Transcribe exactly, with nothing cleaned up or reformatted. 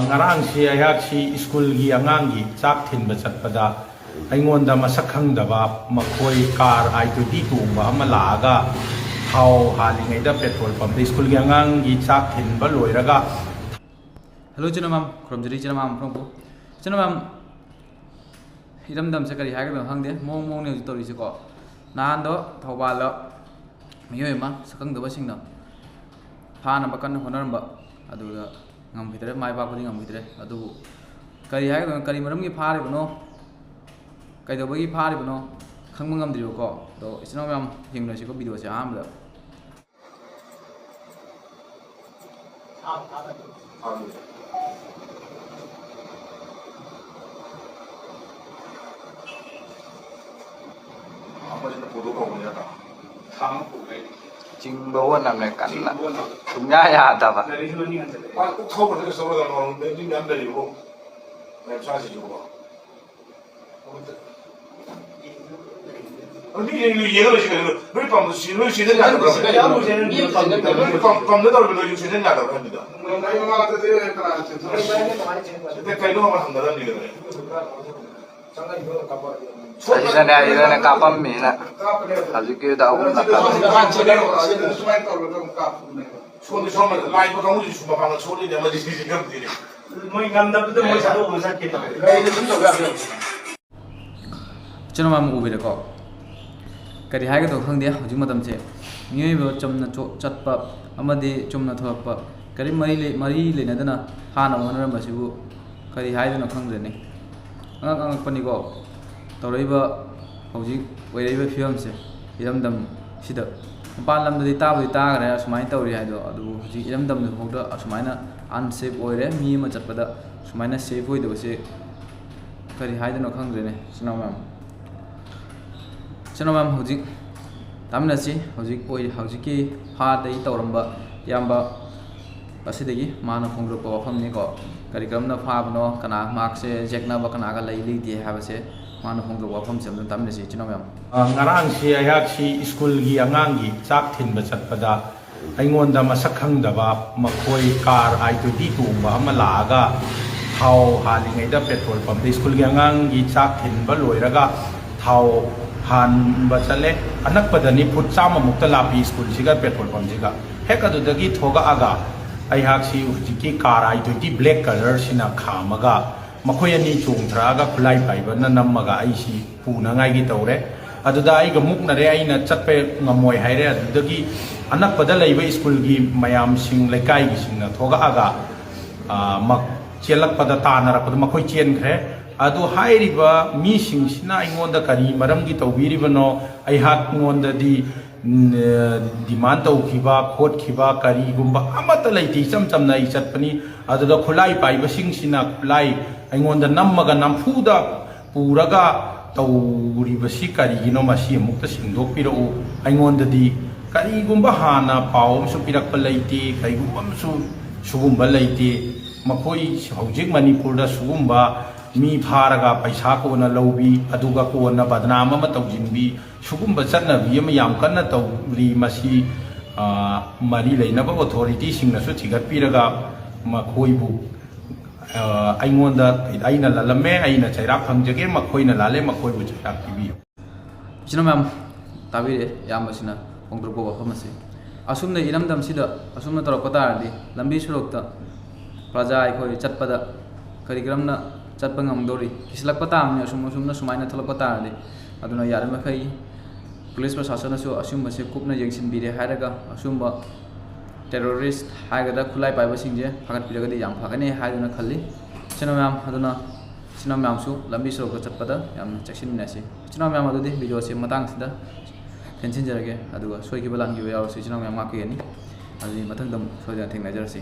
ꯉꯔꯥꯡꯁꯤ ꯑꯩꯍꯥꯛꯁꯤ ꯁ꯭ꯀꯨꯜꯒꯤ ꯑꯉꯥꯡꯒꯤ ꯆꯥꯛ ꯊꯤꯟꯕ ꯆꯠꯄꯗ ꯑꯩꯉꯣꯟꯗ ꯃꯁꯛ ꯈꯪꯗꯕ ꯃꯈꯣꯏ ꯀꯥꯔ ꯑꯥꯏ ꯇ꯭ꯋꯦꯟꯇꯤ ꯇꯣꯡꯕ ꯑꯃ ꯂꯥꯛꯑꯒ ꯊꯥꯎ ꯍꯥꯜꯂꯤꯉꯩꯗ ꯄꯦꯇ꯭ꯔꯣꯜ ꯄꯝꯗ ꯁ꯭ꯀꯨꯜꯒꯤ ꯑꯉꯥꯡꯒꯤ ꯆꯥꯛ ꯊꯤꯟꯕ ꯂꯣꯏꯔꯒ ꯍꯜꯂꯣ ꯏꯆꯤꯟ ꯏꯅꯥꯎ ꯃꯌꯥꯝ, ꯈꯨꯔꯨꯝꯖꯔꯤ ꯏꯆꯤꯟ ꯏꯅꯥꯎ ꯃꯌꯥꯝ ꯄꯨꯝꯅꯃꯛꯄꯨ꯫ ꯏꯆꯤꯟ ꯏꯅꯥꯎ ꯃꯌꯥꯝ, ꯏꯔꯝꯗꯝꯁꯦ ꯀꯔꯤ ꯍꯥꯏꯒꯗꯕꯅꯣ ꯈꯪꯗꯦ, ꯃꯑꯣꯡ ꯃꯑꯣꯡꯅꯦ ꯍꯧꯖꯤꯛ ꯇꯧꯔꯤꯁꯦꯀꯣ꯫ ꯅꯍꯥꯟꯗꯣ ꯊꯧꯕꯥꯜꯗ ꯃꯤꯑꯣꯏ ꯑꯃ ꯁꯛꯈꯪꯗꯕꯁꯤꯡꯅ ꯐꯥꯅꯕ ꯀꯟꯅ ꯍꯣꯠꯅꯔꯝꯕ, ꯑꯗꯨꯗ ꯉꯝꯈꯤꯗ꯭ꯔꯦ, ꯃꯥꯏ ꯄꯥꯛꯄꯗꯤ ꯉꯝꯈꯤꯗ꯭ꯔꯦ꯫ ꯑꯗꯨꯕꯨ ꯀꯔꯤ ꯍꯥꯏꯒꯗꯕꯅꯣ, ꯀꯔꯤ ꯃꯔꯝꯒꯤ ꯐꯥꯔꯤꯕꯅꯣ, ꯀꯩꯗꯧꯕꯒꯤ ꯐꯥꯔꯤꯕꯅꯣ ꯈꯪꯕ ꯉꯝꯗ꯭ꯔꯤꯕꯀꯣ꯫ ꯑꯗꯣ ꯏꯆꯤꯟ ꯏꯅꯥꯎ ꯃꯌꯥꯝ ꯌꯦꯡꯃꯤꯟꯅꯁꯤꯀꯣ ꯚꯤꯗꯤꯑꯣꯁꯦ ꯑꯍꯥꯟꯕꯗ꯫ ꯆꯤꯡꯕ ꯍꯣꯠꯅꯕꯅꯦ ꯀꯟꯅ꯫ ꯁꯨꯡꯌꯥ ꯌꯥꯗꯕ꯫ ꯅꯣꯏ ꯄꯥꯝꯕꯗꯣ ꯁꯤ ꯅꯣꯏ ꯁꯤꯗ ꯌꯥꯗꯕ꯭ꯔꯥ? ꯅꯣꯏ ꯄꯥꯝ-, ꯄꯥꯝꯗ ꯇꯧꯔꯒ ꯅꯣꯏꯁꯨ ꯁꯤꯗ ꯌꯥꯗꯕ꯭ꯔꯥ ꯍꯥꯏꯕꯅꯤꯗ? ꯀꯩꯅꯣ ꯃꯃꯜ ꯍꯪꯒꯗꯕꯅꯤ ꯀꯩꯅꯣ꯫ ꯑꯁꯤꯗꯅꯦ, ꯑꯁꯤꯗꯅꯦ ꯀꯥꯞꯄꯝꯃꯤꯅ꯫ ꯍꯧꯖꯤꯛꯀꯤꯗ ꯑꯍꯨꯝꯂꯛ ꯀꯥꯞꯄꯦ꯫ ꯁꯣꯝꯗꯤ ꯁꯣꯝꯗ ꯂꯥꯏ ꯀꯥꯡꯕꯨꯁꯤꯁꯨ ꯃꯄꯥꯡꯒꯜ ꯁꯣꯜꯂꯤꯅꯦ, ꯑꯃꯗꯤ ꯁꯤꯁꯤ ꯉꯝꯗꯦꯅꯦ꯫ ꯃꯣꯏ ꯉꯝꯗꯕꯗꯨꯗ ꯃꯣꯏ ꯊꯥꯗꯣꯛꯑꯒ ꯆꯠꯈꯤꯕ꯫ ꯒꯥꯔꯤꯗ ꯑꯗꯨꯝ ꯇꯧ ꯌꯥꯕ꯭ꯔꯣ? ꯏꯆꯤꯟ ꯏꯅꯥꯎ ꯃꯌꯥꯝ ꯎꯕꯤꯔꯦꯀꯣ? ꯀꯔꯤ ꯍꯥꯏꯒꯗꯧ ꯈꯪꯗꯦ ꯍꯧꯖꯤꯛ ꯃꯇꯝꯁꯦ꯫ ꯃꯤꯑꯣꯏꯕ ꯆꯨꯝꯅ ꯆꯣ-, ꯆꯠꯄ ꯑꯃꯗꯤ ꯆꯨꯝꯅ ꯊꯣꯛꯂꯛꯄ ꯀꯔꯤꯝ ꯃꯔꯤ ꯂꯩ-, ꯃꯔꯤ ꯂꯩꯅꯗꯅ ꯐꯥꯅꯕ ꯍꯣꯠꯅꯔꯝꯕꯁꯤꯕꯨ ꯀꯔꯤ ꯍꯥꯏꯗꯣꯏꯅꯣ ꯈꯪꯗ꯭ꯔꯦꯅꯦ꯫ ꯑꯉꯛ ꯑꯉꯛꯄꯅꯤꯀꯣ ꯇꯧꯔꯛꯏꯕ ꯍꯧꯖꯤꯛ ꯑꯣꯏꯔꯛꯏꯕ ꯐꯤꯕꯝꯁꯦ ꯏꯔꯝꯗꯝꯁꯤꯗ꯫ ꯃꯄꯥꯟ ꯂꯝꯗꯗꯤ ꯇꯥꯕꯨꯗꯤ ꯇꯥꯈ꯭ꯔꯦ ꯑꯁꯨꯃꯥꯏꯅ ꯇꯧꯔꯤ ꯍꯥꯏꯗꯣ, ꯑꯗꯨꯕꯨ ꯍꯧꯖꯤꯛ ꯏꯔꯝꯗꯝꯗꯐꯥꯎꯗ ꯑꯁꯨꯃꯥꯏꯅ unsafe ꯑꯣꯏꯔꯦ꯫ ꯃꯤ ꯑꯃ ꯆꯠꯄꯗ ꯁꯨꯃꯥꯏꯅ safe ꯑꯣꯏꯗꯕꯁꯦ ꯀꯔꯤ ꯍꯥꯏꯗꯣꯏꯅꯣ ꯈꯪꯗ꯭ꯔꯦꯅꯦ, ꯏꯆꯤꯟ ꯏꯅꯥꯎ ꯃꯌꯥꯝ꯫ ꯏꯆꯤꯟ ꯏꯅꯥꯎ ꯃꯌꯥꯝ, ꯍꯧꯖꯤꯛ ꯇꯥꯃꯤꯟꯅꯁꯤ꯫ ꯍꯧꯖꯤꯛ ꯑꯣꯏ-, ꯍꯧꯖꯤꯛꯀꯤ ꯐꯥꯗꯩ ꯇꯧꯔꯝꯕ ꯏꯌꯥꯝꯕ ꯑꯁꯤꯗꯒꯤ ꯃꯥꯅ ꯐꯣꯡꯗꯣꯔꯛꯄ ꯋꯥꯐꯝꯅꯤꯀꯣ꯫ ꯀꯔꯤ ꯀꯔꯝꯅ ꯐꯥꯕꯅꯣ, ꯀꯅꯥ ꯃꯍꯥꯛꯁꯦ ꯌꯦꯛꯅꯕ ꯀꯅꯥꯒ ꯂꯩ ꯂꯩꯇꯦ ꯍꯥꯏꯕꯁꯦ ꯃꯥꯅ ꯐꯣꯡꯗꯣꯔꯛꯄ ꯋꯥꯐꯝꯁꯦ ꯑꯝꯇ ꯇꯥꯃꯤꯟꯅꯁꯤ, ꯏꯆꯤꯟ ꯏꯅꯥꯎ ꯃꯌꯥꯝ꯫ ꯑ, ꯉꯔꯥꯡꯁꯤ ꯑꯩꯍꯥꯛꯁꯤ ꯁ꯭ꯀꯨꯜꯒꯤ ꯑꯉꯥꯡꯒꯤ ꯆꯥꯛ ꯊꯤꯟꯕ ꯆꯠꯄꯗ ꯑꯩꯉꯣꯟꯗ ꯃꯁꯛ ꯈꯪꯗꯕ ꯃꯈꯣꯏ ꯀꯥꯔ ꯑꯥꯏ ꯇ꯭ꯋꯦꯟꯇꯤ ꯇꯣꯡꯕ ꯑꯃ ꯂꯥꯛꯑꯒ ꯊꯥꯎ ꯍꯥꯜꯂꯤꯉꯩꯗ ꯄꯦꯇ꯭ꯔꯣꯜ ꯄꯝꯗ ꯁ꯭ꯀꯨꯜꯒꯤ ꯑꯉꯥꯡꯒꯤ ꯆꯥꯛ ꯊꯤꯟꯕ ꯂꯣꯏꯔꯒ ꯊꯥꯎ ꯍꯥꯟꯕ ꯆꯠꯂꯦ꯫ ꯑꯅꯛꯄꯗꯅꯤ, ꯐꯨꯠ ꯆꯥꯝꯃꯃꯨꯛꯇ ꯂꯥꯞꯄꯤ ꯁ꯭ꯀꯨꯜꯁꯤꯒ ꯄꯦꯇ꯭ꯔꯣꯜ ꯄꯝꯁꯤꯒ꯫ ꯍꯦꯛ ꯑꯗꯨꯗꯒꯤ ꯊꯣꯛꯂꯛꯑꯒ ꯑꯩꯍꯥꯛꯁꯤ ꯍꯧꯖꯤꯛꯀꯤ ꯀꯥꯔ ꯑꯥꯏ ꯇ꯭ꯋꯦꯟꯇꯤ ꯕ꯭ꯂꯦꯛ ꯀꯂꯔꯁꯤꯅ ꯈꯥꯝꯃꯒ ꯃꯈꯣꯏ ꯑꯅꯤ ꯆꯣꯡꯊꯔꯛꯑꯒ ꯈꯨꯠꯂꯥꯏ ꯄꯥꯏꯕꯅ ꯅꯝꯃꯒ ꯑꯩꯁꯤ ꯄꯨꯅꯉꯥꯏꯒꯤ ꯇꯧꯔꯦ꯫ ꯑꯗꯨꯗ ꯑꯩꯒ ꯃꯨꯛꯅꯔꯦ, ꯑꯩꯅ ꯆꯠꯄ ꯉꯝꯃꯣꯏ ꯍꯥꯏꯔꯦ꯫ ꯑꯗꯨꯗꯒꯤ ꯑꯅꯛꯄꯗ ꯂꯩꯕ ꯁ꯭ꯀꯨꯜꯒꯤ ꯃꯌꯥꯝꯁꯤꯡ, ꯂꯩꯀꯥꯏꯒꯤꯁꯤꯡꯅ ꯊꯣꯛꯂꯛꯑꯒ, ꯑ, ꯃꯛ-, ꯆꯦꯜꯂꯛꯄꯗ, ꯇꯥꯟꯅꯔꯛꯄꯗ ꯃꯈꯣꯏ ꯆꯦꯟꯈ꯭ꯔꯦ꯫ ꯑꯗꯨ ꯍꯥꯏꯔꯤꯕ ꯃꯤꯁꯤꯡꯁꯤꯅ ꯑꯩꯉꯣꯟꯗ ꯀꯔꯤ ꯃꯔꯝꯒꯤ ꯇꯧꯕꯤꯔꯤꯕꯅꯣ? ꯑꯩꯍꯥꯛꯉꯣꯟꯗꯗꯤ, ꯎꯝ, ꯗꯤꯃꯥꯟ ꯇꯧꯈꯤꯕ ꯈꯣꯠꯈꯤꯕ ꯀꯔꯤꯒꯨꯝꯕ ꯑꯃꯠꯇ ꯂꯩꯇꯦ꯫ ꯏꯆꯝ ꯆꯝꯅ ꯑꯩ ꯆꯠꯄꯅꯤ꯫ ꯑꯗꯨꯗ ꯈꯨꯠꯂꯥꯏ ꯄꯥꯏꯕꯁꯤꯡꯁꯤꯅ ꯈꯨꯠꯂꯥꯏ ꯑꯩꯉꯣꯟꯗ ꯅꯝꯃꯒ ꯅꯝꯐꯨꯗ ꯄꯨꯔꯒ ꯇꯧꯔꯤꯕꯁꯤ ꯀꯔꯤꯒꯤꯅꯣ? ꯃꯁꯤ ꯑꯃꯨꯛꯇ ꯁꯦꯡꯗꯣꯛꯄꯤꯔꯛꯎ꯫ ꯑꯩꯉꯣꯟꯗꯗꯤ ꯀꯔꯤꯒꯨꯝꯕ ꯍꯥꯟꯅ ꯄꯥꯎ ꯑꯃꯁꯨ ꯄꯤꯔꯛꯄ ꯂꯩꯇꯦ, ꯀꯔꯤꯒꯨꯝꯕ ꯑꯃꯁꯨ ꯁꯤꯒꯨꯝꯕ ꯂꯩꯇꯦ꯫ ꯃꯈꯣꯏ ꯍꯧꯖꯤꯛ ꯃꯅꯤꯄꯨꯔꯗ ꯁꯤꯒꯨꯝꯕ ꯃꯤ ꯐꯥꯔꯒ ꯄꯩꯁꯥ ꯀꯣꯟꯅ ꯂꯧꯕꯤ, ꯑꯗꯨꯒ ꯀꯣꯟꯅ ꯕꯗꯅꯥꯝ ꯑꯃ ꯇꯧꯁꯤꯟꯕꯤ, ꯁꯤꯒꯨꯝꯕ ꯆꯠꯅꯕꯤ ꯑꯃ ꯌꯥꯝ ꯀꯟꯅ ꯇꯧꯔꯤ꯫ ꯃꯁꯤ, ꯑ, ꯃꯔꯤ ꯂꯩꯅꯕ ꯑꯣꯊꯣꯔꯤꯇꯤꯁꯤꯡꯅꯁꯨ ꯊꯤꯒꯠꯄꯤꯔꯒ ꯃꯈꯣꯏꯕꯨ, ꯑ, ꯑꯩꯉꯣꯟꯗ, ꯑꯩꯅ ꯂꯥꯜꯂꯝꯃꯦ, ꯑꯩꯅ ꯆꯩꯔꯥꯛ ꯐꯪꯖꯒꯦ, ꯃꯈꯣꯏꯅ ꯂꯥꯜꯂꯦ, ꯃꯈꯣꯏꯕꯨ ꯆꯩꯔꯥꯛ ꯄꯤꯕꯤꯌꯨ꯫ ꯏꯆꯤꯟ ꯏꯅꯥꯎ ꯃꯌꯥꯝ, ꯇꯥꯕꯤꯔꯦ ꯏꯌꯥꯝꯕꯁꯤꯅ ꯐꯣꯡꯗꯣꯔꯛꯄ ꯋꯥꯐꯝ ꯑꯁꯤ꯫ ꯑꯁꯨꯝꯅ ꯏꯔꯝꯗꯝꯁꯤꯗ ꯑꯁꯨꯝꯅ ꯇꯧꯔꯛꯄ ꯇꯥꯔꯗꯤ, ꯂꯝꯕꯤ ꯁꯣꯔꯣꯛꯇ ꯄ꯭ꯔꯖꯥ ꯑꯩꯈꯣꯏ ꯆꯠꯄꯗ ꯀꯔꯤ ꯀꯔꯝꯅ ꯆꯠꯄ ꯉꯝꯗꯧꯔꯤ? ꯀꯤꯁꯤꯜꯂꯛꯄ ꯇꯥꯕꯅꯤ꯫ ꯑꯁꯨꯝ, ꯑꯁꯨꯝꯅ ꯁꯨꯃꯥꯏꯅ ꯊꯣꯛꯂꯛꯄ ꯇꯥꯔꯗꯤ꯫ ꯑꯗꯨꯅ ꯌꯥꯔꯤꯃꯈꯩ ꯄꯨꯂꯤꯁ ꯄ꯭ꯔꯁꯥꯁꯟꯅꯁꯨ ꯑꯁꯤꯒꯨꯝꯕꯁꯦ ꯀꯨꯞꯅ ꯌꯦꯡꯁꯤꯟꯕꯤꯔꯦ ꯍꯥꯏꯔꯒ, ꯑꯁꯤꯒꯨꯝꯕ ꯇꯦꯔꯣꯔꯤꯁ ꯍꯥꯏꯒꯗ꯭ꯔꯥ, ꯈꯨꯠꯂꯥꯏ ꯄꯥꯏꯕꯁꯤꯡꯁꯦ ꯐꯥꯒꯠꯄꯤꯔꯒꯗꯤ ꯌꯥꯝ ꯐꯒꯅꯤ ꯍꯥꯏꯗꯨꯅ ꯈꯜꯂꯤ꯫ ꯏꯆꯤꯟ ꯏꯅꯥꯎ ꯃꯌꯥꯝ, ꯑꯗꯨꯅ ꯏꯆꯤꯟ ꯏꯅꯥꯎ ꯃꯌꯥꯝꯁꯨ ꯂꯝꯕꯤ ꯁꯣꯔꯣꯛꯇ ꯆꯠꯄꯗ ꯌꯥꯝꯅ ꯆꯦꯛꯁꯤꯟꯃꯤꯟꯅꯁꯤ꯫ ꯏꯆꯤꯟ ꯏꯅꯥꯎ ꯃꯌꯥꯝ, ꯑꯗꯨꯗꯤ ꯚꯤꯗꯤꯑꯣꯁꯦ ꯃꯇꯥꯡꯁꯤꯗ ꯇꯦꯟꯁꯤꯟꯖꯔꯒꯦ, ꯑꯗꯨꯒ ꯁꯣꯏꯈꯤꯕ ꯂꯥꯟꯈꯤꯕ ꯌꯥꯎꯔꯁꯨ ꯏꯆꯤꯟ ꯏꯅꯥꯎ ꯃꯌꯥꯝ ꯉꯥꯛꯄꯤꯒꯅꯤ꯫ ꯑꯗꯨꯗꯤ ꯃꯊꯪꯗ ꯑꯃꯨꯛ ꯁꯣꯏꯗꯅ ꯊꯦꯡꯅꯖꯔꯁꯤ꯫